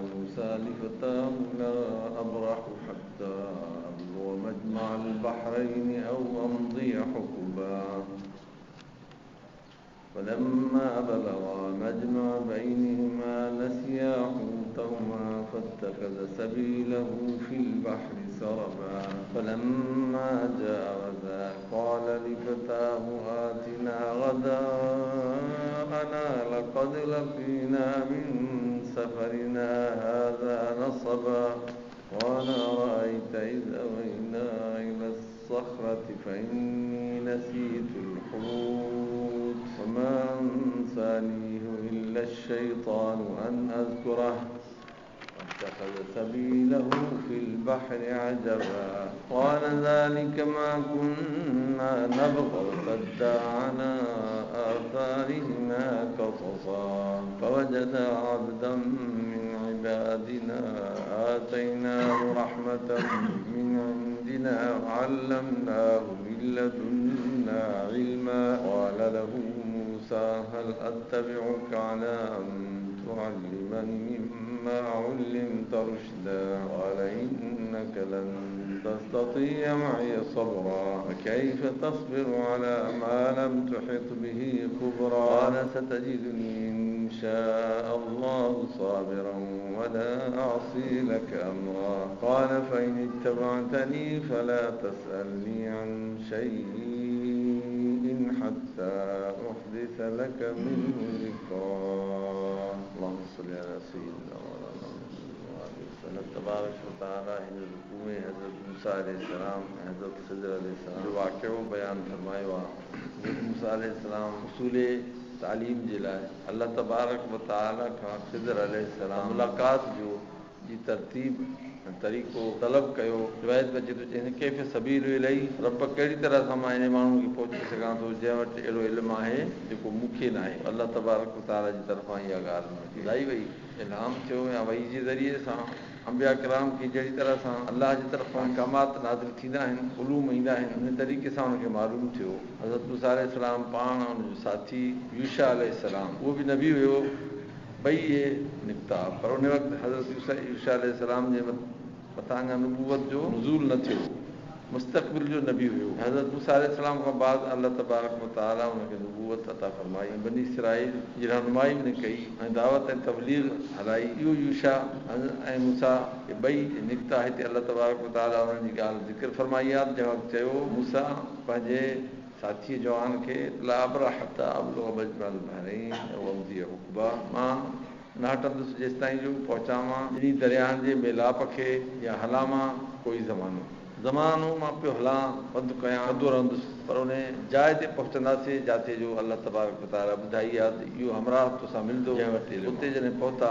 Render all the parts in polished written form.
موسى لفتاه لا أبرح حتى أبلغ مجمع البحرين أو أمضي حقبا. فلما بلغا مجمع بينهما نسيا حوتهما فاتخذ سبيله في البحر سربا. فلما جاوزا قال لفتاه آتنا غداءنا لقد لقينا من سفرنا هذا نصبا. قال أرأيت إذ أوينا إلى الصخرة فإني نسيت الحوت وما أنسانيه إلا الشيطان أن أذكره واتخذ سبيله في البحر عجبا. قال ذلك ما كنا نبغ ارتدا على آثارهما قصصا. فوجدا عبدا من عبادنا آتيناه رحمة من عندنا وعلمناه من لدنا علما. قال له موسى هل أتبعك على أن تعلمني مما علمت رشدا؟ قال إنك لن تستطيع معي صبرا فكيف تصبر على ما لم تحط به خبرا؟ قال ستجدني إن شاء الله صابرا ولا أعصي لك أمرا. قال فإن اتبعتني فلا تسألني عن شيء حتى أحدث لك منه ذكرا. اللهم صل على سيدنا مولانا محمد وآله وسلم. تبارڪ و تعاليٰ هن رڪوع ۾ حضرت موسيٰ عليه السلام ۽ حضرت خضر عليه السلام جو واقعو بيان فرمايو آهي. حضرت موسيٰ عليه السلام حصول تعليم جي لاءِ الله تبارڪ و تعاليٰ کان خضر عليه السلام ملاقات جو جي ترتيب ۽ طريقو طلب ڪيو. روايت ۾ اچي ٿو چيائين ڪيف السبيل اليه رب ڪهڙي طرح سان مان انهي ماڻهو کي پهچي سگهان ٿو جنهن وٽ اهڙو علم آهي جيڪو مون کي ناهي. الله تبارڪ و تعاليٰ جي طرفان اها ڳالهه هن کي ٻڌائي وئي. الهام ٿيو يا وحي جي ذريعي سان انبياء ڪرام کي جهڙي طرح سان الله جي طرفان احڪامات نازل ٿيندا آهن، علوم ايندا آهن، ان طريقي سان ان کي معلوم ٿيو. حضرت موسيٰ عليه السلام پاڻ ان جو ساٿي يوشع عليه السلام اهو به نبي هيو، ٻئي اهي نڪتا، پر ان وقت حضرت يوشع عليه السلام جي مٿان اڃا نبوت جو نزول نه ٿيو هو، مستقبل جو نبي هيو. حضرت موسيٰ عليه السلام کان بعد الله تبارڪ و تعاليٰ ان کي نبوت عطا فرمائي ۽ بني اسرائيل جي رهنمائي ان ڪئي ۽ دعوت ۽ تبليغ هلائي. اهو يوشع ۽ موسيٰ اهي ٻئي نڪتا. هتي الله تبارڪ و تعاليٰ انهن جي ڳالهه ذڪر فرمائي آهي ته جنهن وقت چيو موسيٰ پنهنجي ساٿيء جوان کي لا ابرح حتيٰ ابلغ مجمع البحرين او امضي حقبا مان نه هٽندس جيستائين جو پهچان مان ٻنهي درياهن جي ميلاپ کي يا هلان مان ڪوئي زمانو. زمانو مان پيو هلان، پنڌ ڪيان، ڪندو رهندس، پر ان جاء تي پهچنداسين جاتي جو الله تبارڪ و تعاليٰ ٻڌائي آ ته اهو همراهه توسان ملندو جنهن وٽ علم آ. اتي جڏهن پهتا،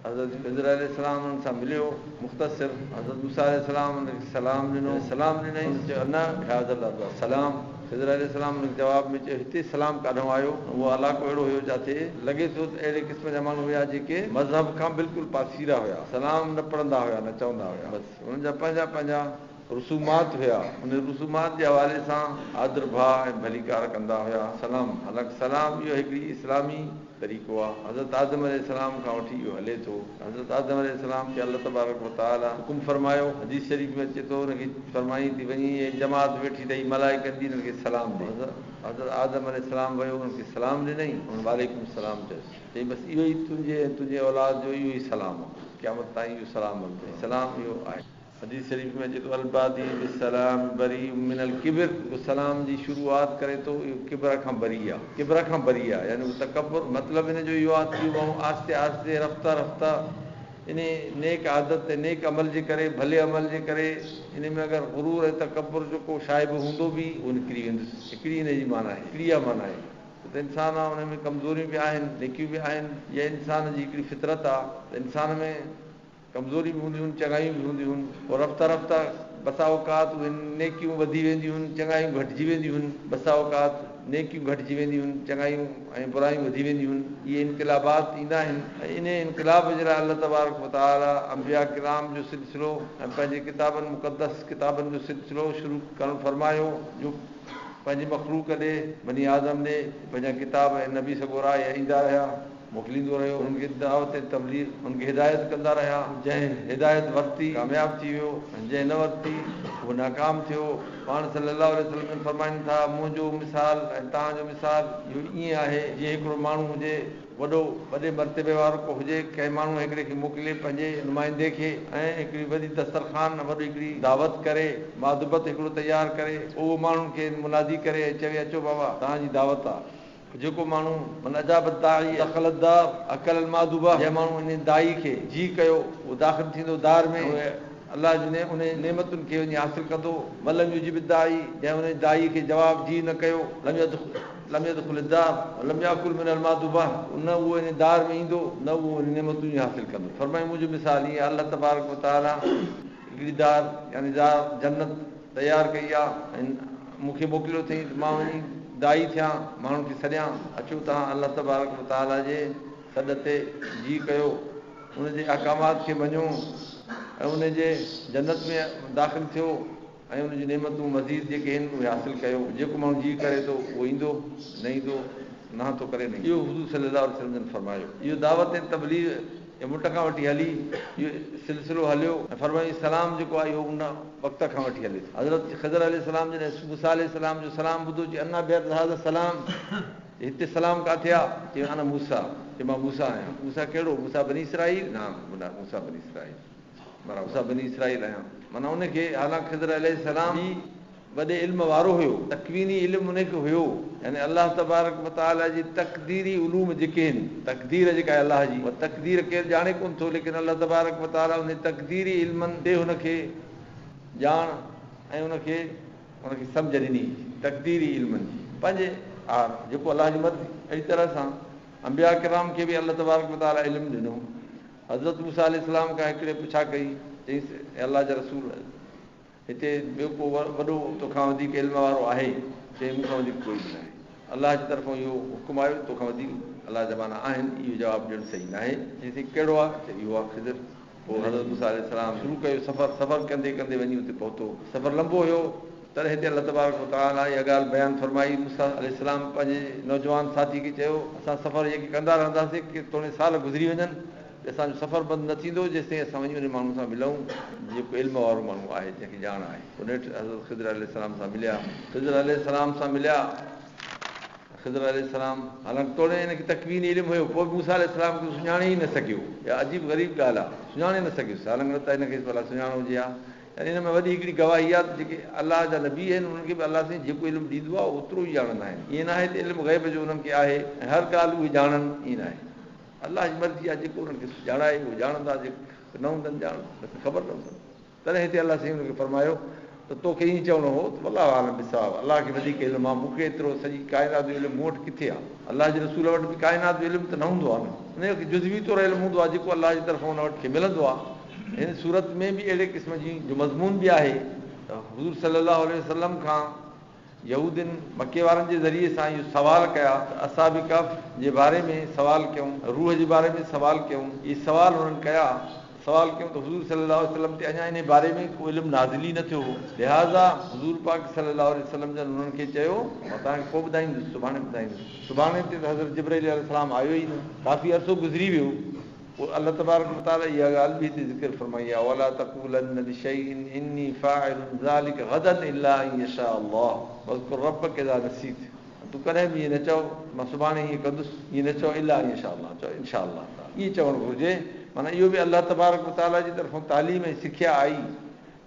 حضرت خضر عليه السلام انهن سان مليو، مختصر، حضرت موسيٰ عليه السلام ان کي سلام ڏنو، جڏهن سلام ڏنائين ته چيو انا بهذا الارض السلام، خضر عليه السلام ان کي جواب ۾ چيو هتي سلام ڪاڏانهن آيو؟ اهو علائقو اهڙو هيو جاتي لڳي ٿو ته اهڙي قسم جا ماڻهو هيا جيڪي مذهب کان بلڪل پاسيرا هيا، سلام نه پڙهندا هيا نه چوندا هيا، بس انهن جا پنهنجا پنهنجا رسومات هيا، انهن رسومات جي حوالي سان آدر ڀاء ۽ ڀليڪار ڪندا هيا، سلام، حالانڪ سلام اهو هڪڙي اسلامي طريقو آ، حضرت آدم عليه السلام کان وٺي اهو هلي ٿو، حضرت آدم عليه السلام کي الله تبارڪ و تعالي حڪم فرمايو، حديث شريف ۾ اچي ٿو، ان کي فرمائين ته وڃي هي جماعت ويٺي اٿئي ملائڪن جي انهن کي سلام ڏي، حضرت آدم عليه السلام ويو انهن کي سلام ڏنائين، انهن وعليڪم السلام چيس، چيائين بس اهو ئي تنهنجي ۽ تنهنجي اولاد جو اهو ئي سلام آ، قيامت تائين اهو سلام هلندو، سلام اهو آهي. حديث شريف ۾ اچي ٿو البادئ بالسلام بريء من الڪبر جيڪو سلام جي شروعات ڪري ٿو اهو ڪبر کان بري آ ڪبر کان بري آ يعني اهو تڪبر مطلب ان جو اهو آ ته اهو ماڻهو آهستي آهستي رفته رفته انهي نيڪ عادت ۽ نيڪ عمل جي ڪري ڀلي عمل جي ڪري انهي ۾ اگر غرور ۽ تڪبر جو ڪو شائبو هوندو به اهو نڪري ويندس هڪڙي انهي جي معنيٰ آهي هڪڙي اها معنيٰ آهي ڇو ته انسان آ انهي ۾ ڪمزوريون به آهن نيڪيون به آهن اها انسان جي هڪڙي فطرت آ ته انسان ۾ ڪمزوريون به هونديون هن، چڱايون به هونديون هن. پوء رفته رفته بسا اوقات اهي نيڪيون وڌي وينديون هن، چڱايون گهٽجي وينديون هن. بسا اوقات نيڪيون گهٽجي وينديون هن، چڱايون ۽ برايون وڌي وينديون هن. اهي انقلابات ايندا آهن ۽ انهي انقلاب جي لاء الله تبارڪ و تعاليٰ انبياء ڪرام جو سلسلو ۽ پنهنجي ڪتابن مقدس ڪتابن جو سلسلو شروع ڪرڻ فرمايو جو پنهنجي مخلوق ڏي، بني آدم ڏي، پنهنجا ڪتاب ۽ نبي سڳورا اهي ايندا رهيا. موڪليندو رهيو، انهن کي دعوت ۽ تبليغ، انهن کي هدايت ڪندا رهيا، جنهن هدايت ورتي ڪامياب ٿي ويو ۽ جنهن نه ورتي اهو ناڪام ٿيو. پاڻ صلّي اللّٰه عليه وسلّم جن فرمائن ٿا، منهنجو مثال ۽ توهان جو مثال اهو ائين آهي جيئن هڪڙو ماڻهو هجي، وڏو، وڏي مرتبي وارو ڪو هجي، ڪنهن ماڻهوء هڪڙي کي موڪلي پنهنجي نمائندي کي ۽ هڪڙي وڏي دسترخوان وڏي هڪڙي دعوت ڪري، مادبت هڪڙو تيار ڪري، پوء اهو ماڻهن کي منادي ڪري ۽ چوي اچو بابا توهان جي دعوت آ. جيڪو ماڻهو، من اجاب الداعي دخل الدار اڪل المادبه، جنهن ماڻهو انهي داعي کي جي ڪيو اهو داخل ٿيندو دار ۾، اهي الله جي انهي نعمتن کي وڃي حاصل ڪندو، من لم يجب الداعي، جنهن انهي داعي کي جواب جي نه ڪيو، لم يدخل لم يدخل الدار ولم ياڪل من المادبه، نه اهو انهي دار ۾ ايندو نه اهو انهي نعمتن کي حاصل ڪندو. فرمايو منهنجو مثال ائين آهي الله تبارڪ وتعاليٰ هڪڙي دار يعني دار جنت تيار ڪئي آ ۽ مون کي موڪليو اٿئين ته مان وڃي داعي ٿيان، ماڻهن کي سڏيان، اچو توهان الله تبارڪ و تعاليٰ جي سڏ تي جي ڪيو، ان جي احڪامات کي مڃو ۽ ان جي جنت ۾ داخل ٿيو ۽ ان جون نعمتون مزيد جيڪي آهن اهي حاصل ڪيو، جيڪو ماڻهو جي ڪري ٿو اهو ايندو، نه ايندو نه ٿو ڪري نه ايندو. اهو حضور صلي الله عليه وسلم جن فرمايو. اهو دعوت ۽ تبليغ جي مٽ کان وٺي هلي اهو سلسلو هليو ۽ فرمايو سلام جيڪو آهي اهو ان وقت کان وٺي هلي ٿو. حضرت خضر عليه السلام جڏهن موسيٰ عليه السلام جو سلام ٻڌو چي انيٰ بهذا السلام چي هتي سلام ڪاٿي آ؟ چي انا موسيٰ چي مان موسيٰ آهيان. موسيٰ ڪهڙو؟ موسيٰ بني اسرائيل؟ نعم موسيٰ بني اسرائيل. معنيٰ موسيٰ بني اسرائيل آهيان. معنيٰ ان کي حالانڪ خضر عليه السلام به وڏي علم وارو هيو، تڪويني علم ان کي هيو، يعني الله تبارڪ و تعاليٰ جي تقديري علوم جيڪي آهن، تقدير جيڪا آهي الله جي، اها تقدير ڪير ڄاڻي ڪونه ٿو، ليڪن الله تبارڪ و تعاليٰ انهي تقديري علمن تي هن کي ڄاڻ ۽ ان کي ان کي سمجهه ڏني، تقديري علمن جي، پنهنجي آهر، جيڪو الله جي مرضي. اهڙي طرح سان انبياء ڪرام کي به الله تبارڪ و تعاليٰ علم ڏنو. حضرت موسيٰ عليه السلام کان هڪڙي پڇا ڪئي، چيائينس، اي الله جا رسول! هتي ٻيو ڪو وڏو توکان وڌيڪ علم وارو آهي؟ چيائين، مون کان وڌيڪ ڪوئي به ناهي. الله جي طرفان اهو حڪم آيو، توکان وڌيڪ الله جا ٻانها آهن، اهو جواب ڏيڻ صحيح ناهي. چيائين، ڪهڙو آهي؟ چيائين، اهو آهي خضر. پوء حضرت موسيٰ عليه السلام شروع ڪيو سفر، سفر ڪندي ڪندي وڃي اتي پهتو. سفر لنبو هيو، تڏهن هتي الله تبارڪ و تعاليٰ اها ڳالهه بيان فرمائي، موسيٰ عليه السلام پنهنجي نوجوان ساٿي کي چيو، اسان سفر جيڪي ڪندا رهنداسين، ڪي توڻي سال گذري وڃن، ته اسان جو سفر بند نه ٿيندو جيستائين اسان وڃي انهي ماڻهو سان ملون جيڪو علم وارو ماڻهو آهي جنهن کي ڄاڻ آهي. پوء نيٺ حضرت خضر عليه السلام سان مليا. خضر عليه السلام سان مليا. خضر عليه السلام حالانڪ توڙي هن کي تڪويني علم هيو پوء به موسيٰ عليه السلام کي سڃاڻي ئي نه سگهيو. اها عجيب غريب ڳالهه آهي. سڃاڻي نه سگهيس. حالانڪ نه ته هن کي ڀلا سڃاڻڻو هجي ها. يعني ان ۾ وڏي هڪڙي گواهي آهي ته جيڪي الله جا نبي آهن انهن کي به الله سائين جيڪو علم ڏيندو آهي اوترو ئي ڄاڻندا آهن. ائين ناهي ته علم غيب جو انهن کي آهي ۽ هر ڳالهه اهي ڄاڻن ائين ناهي. الله جي مرضي آهي جيڪو انهن کي ڄاڻائي اهو ڄاڻندا جيڪو نه هوندن ڄاڻ خبر نه هوندن. تڏهن هتي الله سائين انهن کي فرمايو ته توکي ائين چوڻو هو ته والله اعلم بالصواب الله کي وڌيڪ علم آهي مون کي ايترو سڄي ڪائنات جو علم مون وٽ ڪٿي آهي. الله جي رسول وٽ به ڪائنات جو علم ته نه هوندو آهي نه ان کي جزوي طور علم هوندو آهي جيڪو الله جي طرفان ان وٽ کي ملندو آهي. هن سورت ۾ به اهڙي قسم جي جو مضمون به آهي ته حضور صلي الله عليه وسلم کان يهودين مڪي وارن جي ذريعي سان اهو سوال ڪيا ته اصحاب ڪهف جي باري ۾ سوال ڪيون، روح جي باري ۾ سوال ڪيون، اهي سوال هنن ڪيا، سوال ڪيون ته حضور صلي الله عليه وسلم تي اڃا انهي باري ۾ ڪو علم نازل ئي نه ٿيو هو، لهٰذا حضور پاڪ صلي الله عليه وسلم جن انهن کي چيو، مان توهان کي پوء ٻڌائيندس، سڀاڻي ٻڌائيندس. سڀاڻي تي ته حضرت جبرائيل عليه السلام آيو ئي نه، ڪافي عرصو گذري ويو. پوء الله تبارڪ و تعاليٰ اها ڳالهه به هتي ذڪر فرمائي آهي، ولا تقولن لشيء اني فاعل ذلک غدا الا ان يشاء الله واذڪر ربک اذا نسيت ۽ تون ڪڏهن به ائين نه چئو ته مان سڀاڻي ائين ڪندس، ائين نه چئو الا ان يشاء الله، چئو ان شاء الله تعاليٰ ائين چوڻ گهرجي، معنيٰ اهو به الله تبارڪ و تعاليٰ جي طرفان تعليم ۽ سکيا آئي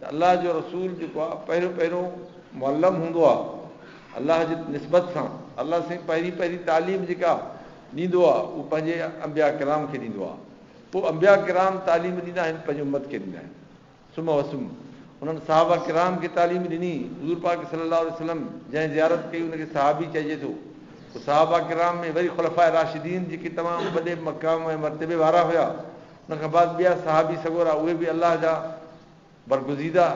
ته الله جو رسول جيڪو آهي پهريون پهريون معلم هوندو آهي الله جي نسبت سان، الله سائين پهرين پهرين تعليم جيڪا ڏيندو آهي اهو پنهنجي انبياء ڪرام کي ڏيندو آهي پوء انبياء ڪرام تعليم ڏيندا آهن پنهنجي امت کي ڏيندا آهن ثم وثم انهن صحابه ڪرام کي تعليم ڏني حضور پاڪ صلي الله عليه وسلم جنهن زيارت ڪئي ان کي صحابي چئجي ٿو پوء صحابه ڪرام ۾ وري خلفاء راشدين جيڪي تمام وڏي مقام ۽ مرتبي وارا هيا ان کان بعد ٻيا صحابي سڳورا اهي به الله جا برگزيده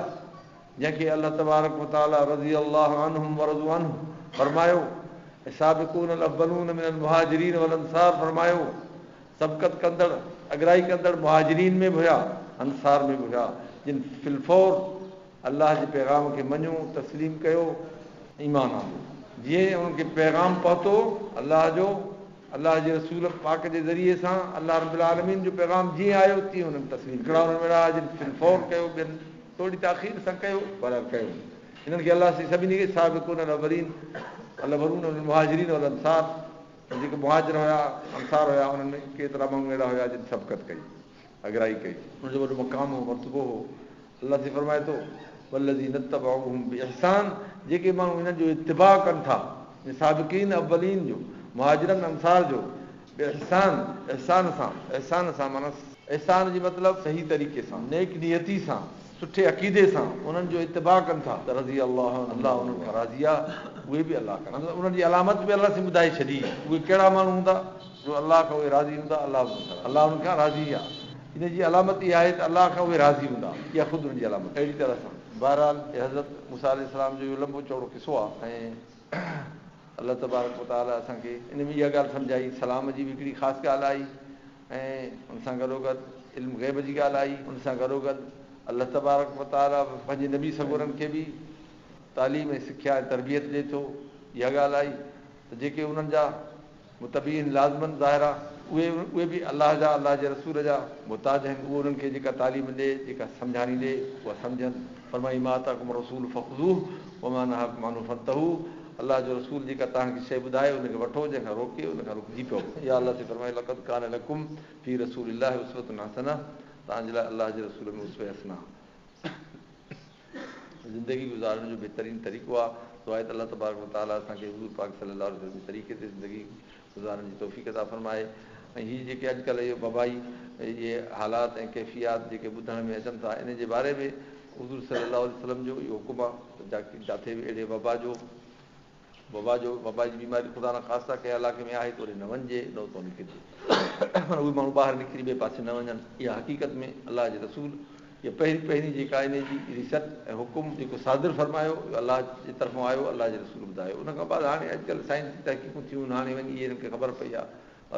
جنهن کي الله تبارڪ و تعالي رضي الله عنهم ورضوا عنه فرمايو ۽ سابقون الاولون من المهاجرين والانصار فرمايو، سبقت ڪندڙ، اڳرائي ڪندڙ مهاجرين ۾ به هيا، انصار ۾ به هيا، جن في الفور الله جي پيغام کي مڃيو، تسليم ڪيو، ايمان آندو، جيئن انهن کي پيغام پهتو الله جو. الله جي رسول پاڪ جي ذريعي سان الله رب العالمين جو پيغام جيئن آيو تيئن انهن تسليم ڪيو. هڪڙا انهن ۾ اهڙا جن في الفور ڪيو، ٻين ٿوري تاخير سان ڪيو، بهرحال ڪيو. انهن کي الله سائين سڀني کي سابقون الاولين الاولون من المهاجرين والانصار جيڪي مهاجر هيا انصار هيا انهن ۾ ڪيترا ماڻهو اهڙا هيا جن سبقت ڪئي، اڳرائي ڪئي. ان جو وڏو مقام هو، مرتبو هو. الله سائين فرمائي ٿو، والذين اتبعوهم باحسان جيڪي ماڻهو انهن جو اتباع ڪن ٿا، يعني سابقين اولين جو، مهاجرن انصار جو، باحسان، احسان سان، احسان سان معنيٰ احسان جي مطلب صحيح طريقي سان، نيڪ نيتي سان، سٺي عقيدي سان انهن جو اتباع ڪن ٿا ته رضي الله عنهم الله انهن کان راضي آ، اهي به الله کان مطلب انهن جي علامت به الله سائين ٻڌائي ڇڏي، اهي ڪهڙا ماڻهو هوندا جو الله کان اهي راضي هوندا، الله به انهن کان الله انهن کان راضي آ. ان جي علامت اها آهي ته الله کان اهي راضي هوندا، اها خود ان جي علامت. اهڙي طرح سان بهرحال هي حضرت موسيٰ عليه السلام جو اهو لنبو چوڙو قصو آهي ۽ الله تبارڪ و تعاليٰ اسان کي ان ۾ اها ڳالهه سمجهائي، سلام جي به هڪڙي خاص ڳالهه آئي ۽ ان سان گڏوگڏ علم غيب جي ڳالهه آئي، ان سان گڏوگڏ الله تبارڪ و تعاليٰ پنهنجي نبي سڳورن کي به تعليم ۽ سکيا ۽ تربيت ڏئي ٿو، اها ڳالهه آئي ته جيڪي انهن جا متبعين لازماً ظاهر آ اهي اهي به الله جا الله جي رسول جا محتاج آهن اهو انهن کي جيڪا تعليم ڏي جيڪا سمجهاڻي ڏي اها سمجهن فرمائي ما آتاڪم الرسول فخذوه وما نهاڪم عنه فانتهوا الله جو رسول جيڪا توهان کي شيء ٻڌائي ان کي وٺو جنهن کان روڪي ان کان رڪجي پئو يا الله سائين فرمائي لقد ڪان لڪم في رسول الله اسوة حسنة توهان جي لاء الله جي رسول ۾ اسوه حسنه زندگي گذارڻ جو بهترين طريقو آهي، دعا آهي ته الله تبارڪ وتعاليٰ اسان کي حضور پاڪ صلي الله عليه وسلم جي طريقي تي زندگي گذارڻ جي توفيق عطا فرمائي ۽ هي جيڪي اڄڪلهه اهي وبائي اهي حالات ۽ ڪيفيات جيڪي ٻڌڻ ۾ اچن ٿا ان جي باري ۾ حضور صلي الله عليه وسلم جو اهو حڪم آهي ته جاٿي به اهڙي وبا جو وبا جو وبا جي بيماري خدا نخواسته ڪنهن علائقي ۾ آهي ته اوڏي نه وڃجي نه اتان نڪرجي معنيٰ اهي ماڻهو ٻاهر نڪري ٻئي پاسي نه وڃن اها حقيقت ۾ الله جي رسول اها پهرين پهرين جيڪا انهي جي ريسرچ ۽ حڪم جيڪو صادر فرمايو اهو الله جي طرفان آيو الله جي رسول ٻڌايو ان کان بعد هاڻي اڄڪلهه سائنسي تحقيقون ٿيون هاڻي وڃي اهي هنن کي خبر پئي آهي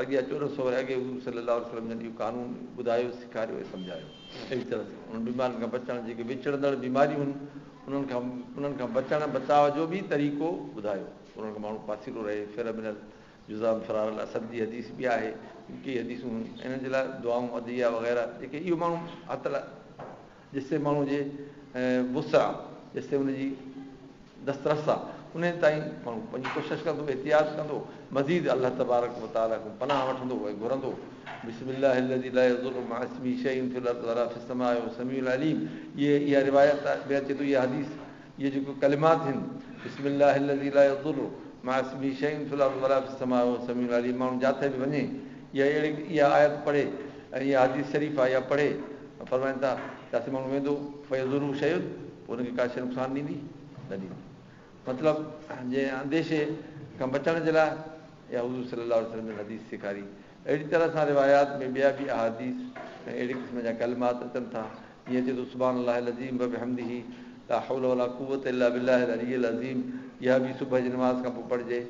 اڳيان 14 سو ورهيه اڳي حضور صلي الله عليه وسلم جن اهو قانون ٻڌايو، سيکاريو ۽ سمجهايو. اهڙي طرح سان انهن بيمارين کان بچڻ جيڪي وچڙندڙ بيماريون هن انهن کان انهن کان بچڻ بچاء جو به طريقو ٻڌايو. انهن کان ماڻهو پاسيرو رهي. فر من الجذام فرار الاسد جي حديث به آهي. ٻيون ڪيئي حديثون هن. انهن جي لاء دعائون ادعيه وغيره جيڪي اهو ماڻهو حتي جيستائين ماڻهو جي وسع جيستائين ان جي دسترس آ انهي تائين ماڻهو پنهنجي ڪوشش ڪندو احتياط ڪندو مزيد الله تبارڪ و تعالي کان پناهه وٺندو ۽ گهرندو بسم الله الذي لا يضر مع اسمه شيء في الارض ولا في السماء وهو السميع العليم اهي اها روايت ۾ اچي ٿو اها حديث اهي جيڪو ڪلمات هن بسم الله الذي لا يضر مع اسمه شيء في الارض ولا في السماء وهو السميع العليم ماڻهو جاٿي به وڃي اها اهڙي اها آيت پڙهي ۽ اها حديث شريف آ اها پڙهي فرمائن ٿا، جاٿي ماڻهو ويندو، فيضره شيء، پوء ان کي ڪا شيء نقصان ڏيندي؟ نه ڏيندي. مطلب، جنهن انديشي کان بچڻ جي لاء اها حضور صلي الله عليه وسلم جن حديث سيکاري. اهڙي طرح سان روايات ۾ ٻيا به احاديث ۽ اهڙي قسم جا ڪلمات اچن ٿا، جيئن اچي ٿو سبحان الله العظيم وبحمده لا حول ولا قوة الا بالله العلي العظيم اها به صبح جي نماز کان پوء پڙهجي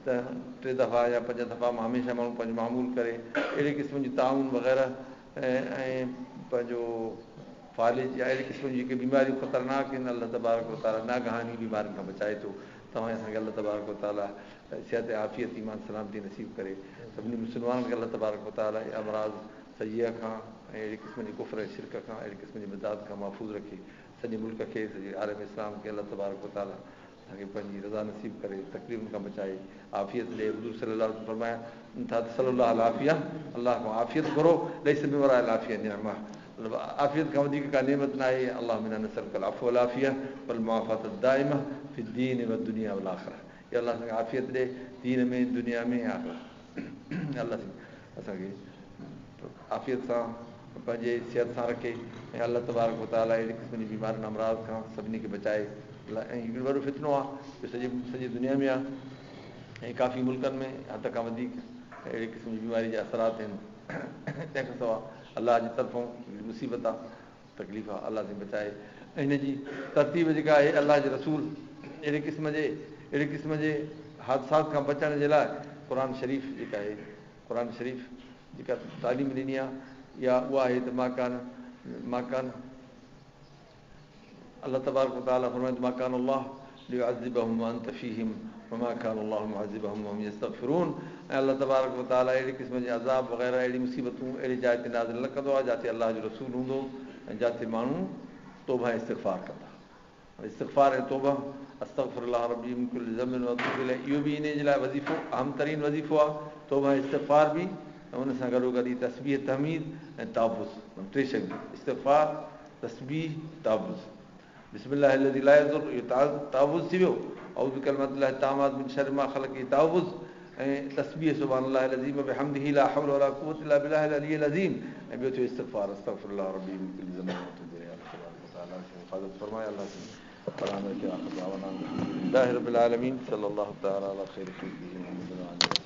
ته ٽي دفعا يا پنج دفعا هميشه ماڻهو پنهنجو معمول ڪري. اهڙي قسم جون طاعون وغيره ۽ پنهنجو فالج يا اهڙي قسم جون جيڪي بيماريون خطرناڪ آهن الله تبارڪ وتعاليٰ ناگهاني بيمارين کان بچائي ٿو. توهان ۽ اسان کي الله تبارڪ وتعاليٰ صحت عافيت ايمان سلامتي نصيب ڪري. سڀني مسلمانن کي الله تبارڪ وتعاليٰ امراض سيئه کان ۽ اهڙي قسم جي ڪفر ۽ شرڪ کان اهڙي قسم جي بدعات کان محفوظ رکي. سڄي ملڪ کي سڄي عالم اسلام کي الله تبارڪ وتعاليٰ اسان کي پنهنجي رضا نصيب ڪري، تڪليفن کان بچائي، عافيت ڏئي. حضور صلي الله عليه وسلم فرمايا ٿا ته سلوا الله العافيه، الله کان عافيت گهرو، ليس من وراء العافيه نعمه، مطلب عافيت کان وڌيڪ ڪا نعمت ناهي، اللهم انا نسألک العفو والعافيه والمعافاة الدائمه في الدين والدنيا والآخره، يا الله اسان کي عافيت ڏي دين ۾ دنيا ۾ ۽ آخرت ۾، يا الله سائين اسان کي عافيت سان پنهنجي صحت سان رکي ۽ الله تبارڪ وتعالي اهڙي قسم جي بيمارين امراض کان سڀني کي بچائي. ۽ هڪڙو وڏو فتنو آهي جو سڄي سڄي دنيا ۾ آهي ۽ ڪافي ملڪن ۾ حد کان وڌيڪ اهڙي قسم جي بيماري جا اثرات آهن تنهن کان سواء الله جي طرفون هڪڙي مصيبت آهي تڪليف آهي الله سائين بچائي ۽ هن جي ترتيب جيڪا آهي الله جي رسول اهڙي قسم جي اهڙي قسم جي حادثات کان بچڻ جي لاء قرآن شريف جيڪا آهي قرآن شريف جيڪا تعليم ڏني آهي اها اها آهي ته ما ڪان ما ڪان الله تبارڪ وتعاليٰ فرمائي ٿو ما ڪان الله ليعذبهم وانت فيهم وما ڪان الله معذبهم وهم يستغفرون ۽ الله تبارڪ وتعاليٰ اهڙي قسم جي عذاب وغيره اهڙي مصيبتون اهڙي جاء تي نازل نه ڪندو آهي جاتي الله جو رسول هوندو ۽ جاتي ماڻهو توبه ۽ استغفار ڪندا. استغفار ۽ توبه، استغفر الله ربي من ڪل ذنب واتوب اليه اهو به انهي جي لاء وظيفو اهم ترين وظيفو آهي، توبه ۽ استغفار به ۽ ان سان گڏوگڏ هي تسبيح تحميد ۽ تعوذ ٽي شيون استغفار، تسبيح، تعوذ. بسم الله الذي لا يضر اهو تعوذ ٿي ويو، اعوذ بڪلمات الله التامات من شر ما خلق اهي تعوذ ۽ تسبيح سبحان الله العظيم وبحمده لا حول ولا قوة الا بالله العلي العظيم ۽ ٻيو ٿيو استغفار استغفر الله ربي من ڪل ذنب واتوب اليه الله تبارڪ وتعالي کي حفاظت فرمائي الله سين پناهه ۾ رکي آخر دعوانا الحمد لله رب العالمين صلي الله تعالي علي خير خلقه محمد وعلي.